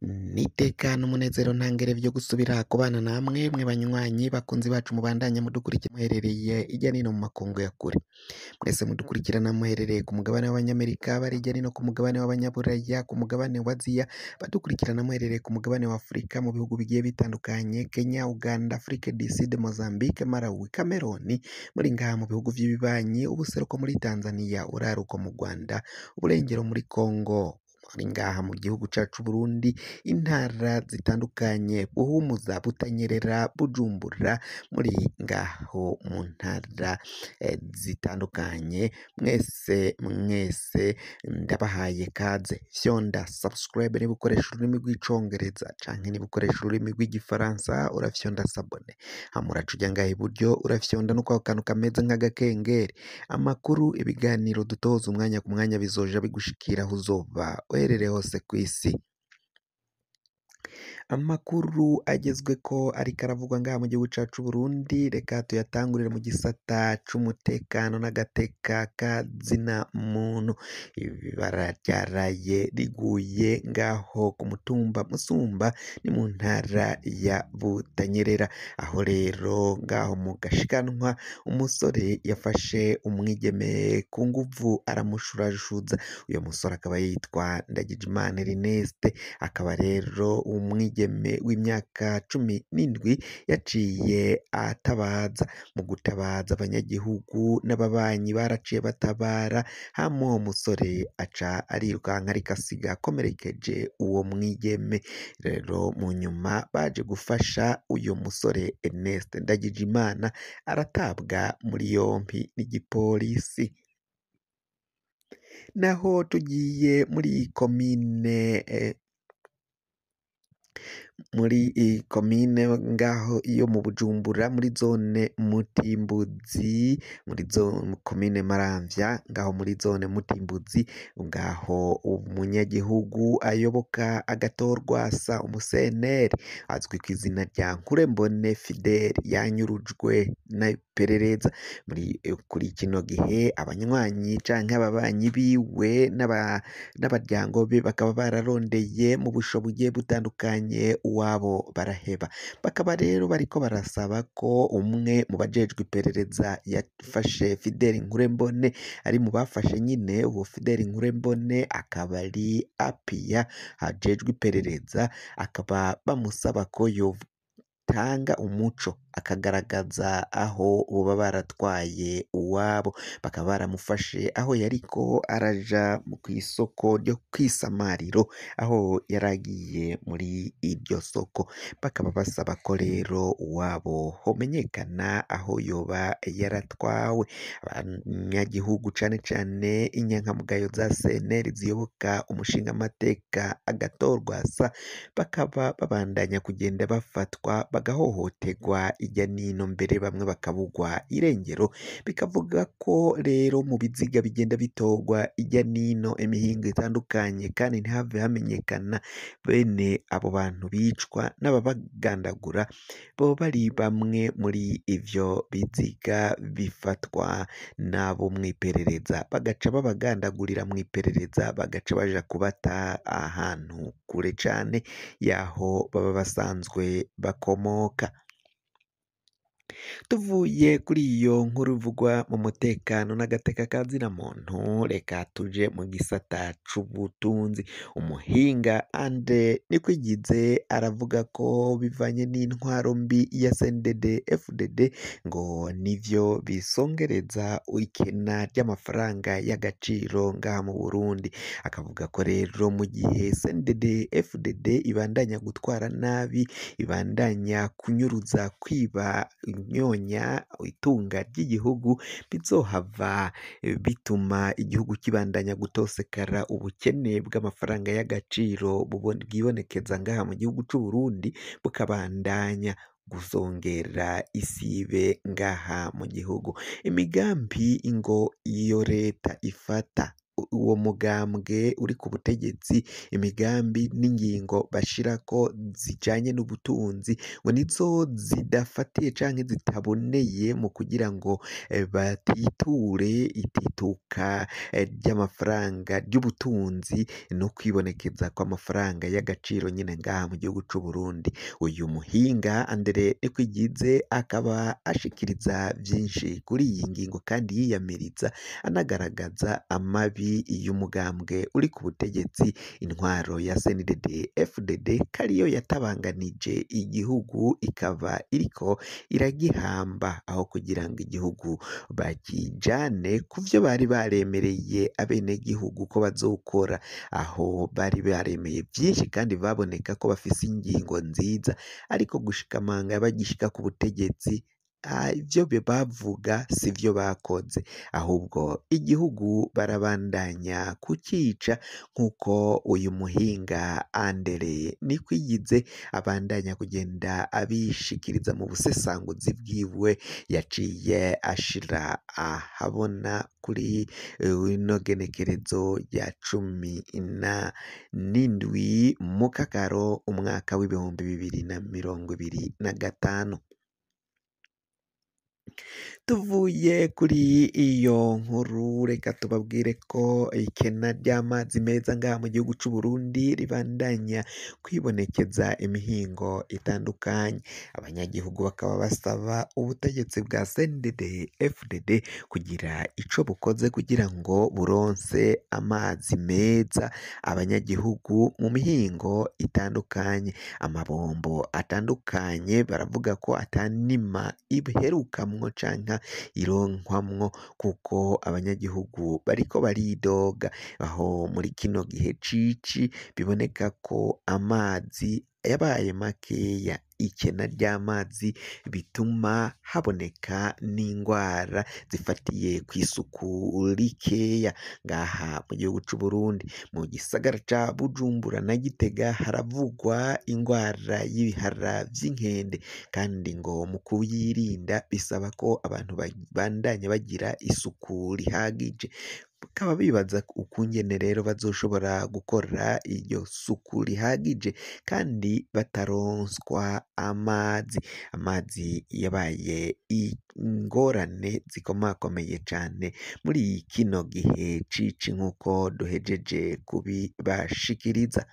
N'iteka n'umunezero ntangere vyo gusubira kubana namwe mwe banywanyi bakunzi bacu mubandanya mudukurikira muherereye irya nino mu makungu ya kure. Mwese mudukurikirana muherereye ku mugabane w'Abanyamerika, bari irya nino ku mugabane w'Abanyaburaya, ku mugabane wa Aziya, badukurikirana muherereye ku mugabane wa Afurika mu bihugu bigiye bitandukanye, Kenya, Uganda, Afrique du Sud, Mozambique, Malawi, Cameroon, muri ngaha mu bihugu vy'ibibanyi, ubuseruko muri Tanzania, uraruko mu Rwanda, uburengero muri Congo, muri ngaha mu gihugu cacu Burundi, intara zitandukanye, Buhumuza, Butanyerera, Bujumbura, muri ngaho mu ntara zitandukanye, mwese mwese ndabahaye kaze. Fyonda subscribe niba ukoresha ururimi rw'icongereza canke niba ukoresha ururimi rw'igifaransa urafyonda s'abonner, hama uraca uja ngaha iburyo urafyonda no kwako kantu kameze nk'agakengeri. Amakuru, ibiganiro dutoza umwanya ku mwanya bizoja bigushikira aho uzoba uherereye hose kw'isi. Amakuru agezweko ariko aravugwa ngaha mu gihugu cacu Burundi, reka tuyatangurire mu gisata c'umutekano n'agateka ka zina muntu. Ibara ryaraye riguye ngaho ku mutumba Musumba ni mu ntara ya Butanyerera, aho rero ngaho mu Gashikanwa umusore yafashe umwigeme ku nguvu aramushurashuza. Uyo musore akaba yitwa Ndagijimana Ernest, akaba rero umwigeme w'imyaka 17 yaciye atabaza. Mu gutabaza abanyagihugu n'ababanyi baraciye batabara, hama uwo musore aca arirukanka ariko asiga akomerekeje uwo mwigeme. Rero mu nyuma baje gufasha uyo musore Ernest Ndagijimana aratabwa muri yompi n'igipolisi. Naho tugiye muri komine muri komine ngaho iyo mu Bujumbura muri zone Mutimbuzi, muri zone komine Maramvya ngaho muri zone Mutimbuzi, ngaho umunyagihugu ayoboka agatorwasa umuseneri azwi kw'izina rya Nkurembone Fidele yanyurujwe n'iperereza. Muri kuri kino gihe abanywanyi canke ababanyi biwe n'abaryango be bakaba bararondeye mu busho bugiye butandukanye uwabo baraheba. Bakaba rero bariko barasaba ko umwe mu bajejwe iperereza yafashe Fidele Nkurembone ari mu bafashe nyine uwo Fidele Nkurembone, akaba ari Apia ajejwe iperereza, akaba bamusaba ko yotanga umuco akagaragaza aho boba baratwaye uwabo. Bakaba baramufashe aho yariko araja kw'isoko ryo kw'isamariro, aho yaragiye muri iryo soko. Bakaba basaba ko rero uwabo homenyekana aho yoba yaratwawe. Abanyagihugu cane cane inyankamugayo za CNL ziyoboka umushingamateka agatorwasa, bakaba babandanya kugenda bafatwa bagahohoterwa irya nino, mbere bamwe bakabugwa irengero. Bikavuga ko rero mu biziga bigenda bitorwa irya nino imihingo itandukanye, kandi ntihave hamenyekana bene abo bantu bicwa n'ababagandagura boba bari bamwe muri ivyo biziga bifatwa n'abo mw'iperereza, bagaca babagandagurira mw'iperereza, bagaca baja kubata ahantu kure cane y'aho baba basanzwe bakomoka. Tuvuye kuri iyo nkuru ivugwa mu mutekano n'agateka ka zina muntu, reka tuje mu gisata c'ubutunzi. Umuhinga Andre Nikwigize aravuga ko bivanye n'intwaro mbi ya CNDD FDD ngo nivyo bisongereza ikena ry'amafaranga y'agaciro ngaha mu Burundi. Akavuga ko rero mu gihe CNDD FDD ibandanya gutwara nabi, ibandanya kunyuruza, kwiba, inyonya itunga ry'igihugu, bizohava bituma igihugu kibandanya gutosekara. Ubukene bw'amafaranga y'agaciro bwibonekeza ngaha mu gihugu c'Uburundi bukabandanya gusongera isibe ngaha mu gihugu. Imigambi ngo iyo leta ifata uwo mugambwe uri ku butegetsi imigambi n'ingingo bashirako zijanye n'ubutunzi ngo nizo zidafatiye canke zitaboneye mu kugira ngo batiture itituka ry'amafaranga ry'ubutunzi no kwibonekeza kw'amafaranga y'agaciro nyene ngaha mu gihugu c'u Burundi. Uyu muhinga Andre Nikwigize akaba ashikiriza vyinshi kuri iyi ngingo kandi yiyamiriza anagaragaza amabi y'umugambwe uri ku butegetsi, intwaro ya CNDD FDD ko ariyo yatabanganije igihugu ikaba iriko iragihamba aho kugira ngo igihugu bakijane kuvyo bari baremereye abenegihugu ko bazokora, aho bari baremeye vyinshi kandi baboneka ko bafise ingingo nziza, ariko gushika amanga bagishika ku butegetsi ivyo bavuga sivyo bakoze, ahubwo igihugu barabandanya kucica nk'uko uyu muhinga Andre Nikwigize abandanya kugenda abishikiriza mu busesanguzi bwiwe yaciye ashira ahabona kuri ino genekerezo rya 17 Mukakaro umwaka w'2025. Tuvuye kuri iyo nkuru reka tubabwire ko ikena ry'amazi meza ngaha mu gihugu c'u Burundi ribandanya kwibonekeza imihingo itandukanye, abanyagihugu bakaba basaba ubutegetsi bwa CNDD FDD kugira ico bukoze kugira ngo buronse amazi meza abanyagihugu mu mihingo itandukanye, amabombo atandukanye baravuga ko atanima iherukamwo canke ironkwamwo kuko abanyagihugu bariko baridoga, aho muri kino gihe cici biboneka ko amazi yabaye makeya, ikena ry'amazi bituma haboneka n'ingwara zifatiye kw'isuku rikeya ngaha mu gihugu c'u Burundi. Mu gisagara ca Bujumbura na Gitega haravugwa ingwara y'ibihara vy'inkende, kandi ngo mu kuyirinda bisaba ko abantu babandanya bagira isuku rihagije, bakaba bibaza ukungene rero bazoshobora gukora iryo suku rihagije kandi bataronswa amazi. Amazi yabaye ingorane zikomakomeye cane muri kino gihe cici nk'uko duhejeje kubibashikiriza.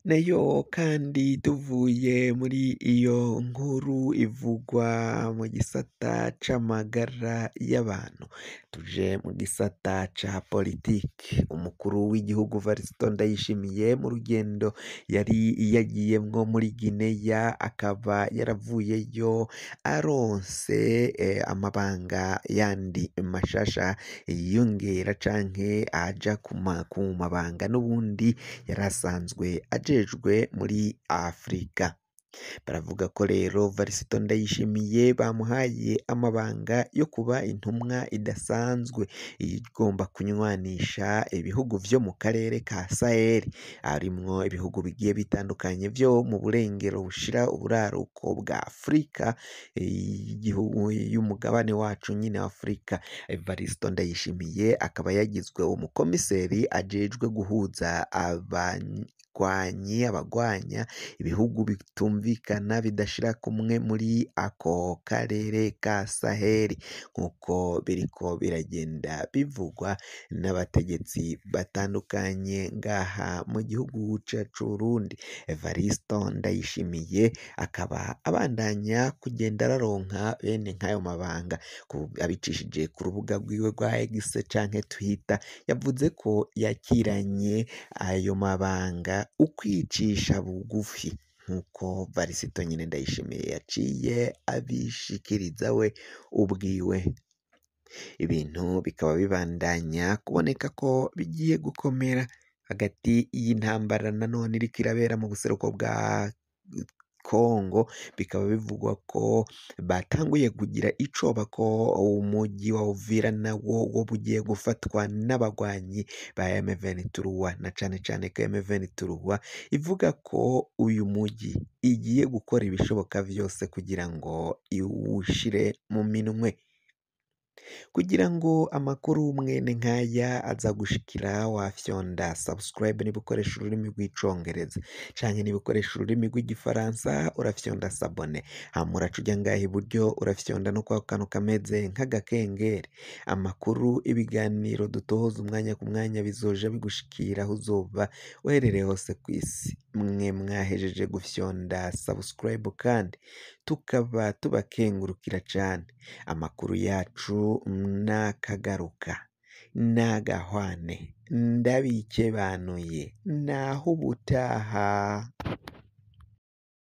Nayo kandi tuvuye muri iyo nkuru ivugwa mu gisata c'amagara y'abantu, tuje mu gisata ca politiki. Umukuru w'igihugu Variston Ndayishimiye mu rugendo yari yagiyemwo muri Gineya akaba yaravuyeyo aronse amabanga yandi mashasha yiyongera canke aja ku mabanga n'ubundi yari asanzwe ajejwe muri Afrika. Baravuga ko rero Variston Ndayishimiye bamuhaye amabanga yo kuba intumwa idasanzwe igomba kunywanisha ibihugu vyo mu karere ka Sahel, harimwo ibihugu bigiye bitandukanye vyo mu burengero bushira uburaruko bwa Afrika y'umugabane wacu nyine Afrika. Variston Ndayishimiye akaba yagizwe umukomiseri ajejwe guhuza abagwanya ibihugu bitumvikana bidashira kumwe muri ako karere ka Saheli, nk'uko biriko biragenda bivugwa n'abategetsi batandukanye ngaha mu gihugu cacu Burundi. Variston Ndayishimiye akaba abandanya kugenda araronka bene nk'ayo mabanga abicishije ku rubuga rwiwe rwa X canke Twitter, yavuze ko yakiranye ayo mabanga ukwicisha bugufi, nk'uko Variston nyine Ndayishimiye yaciye abishikiriza we ubwiwe. Ibintu bikaba bibandanya kuboneka ko bigiye gukomera hagati y'intambara nanone iriko irabera mu buseruko bwa Kongo, bikaba bivugwa ko batanguye kugira icoba ko umuji wa Uvira nawo woba ugiye gufatwa n'abagwanyi ba M23, na cane cane ko M23 ivuga ko uyu muji igiye gukora ibishoboka vyose kugira ngo iwushire mu minwe. Kugira ngo amakuru mwene nkaya aza gushikira, wafyonda subscribe niba ukoresha ururimi rw'icongereza, canke niba ukoresha ururimi rw'igifaransa urafyonda s'abonner, hama uraca uja ngaha iburyo urafyonda no kwako kantu kameze nk'agakengeri. Amakuru, ibiganiro dutohoza umwanya ku mwanya bizoja bigushikira aho uzoba uherereye hose kw'isi. Mwe mwahejeje gufyonda subscribe kandi tukaba tubakengurukira cane. Amakuru yacu nakagaruka, nagahwane, ndabikebanuye, naho ubutaha.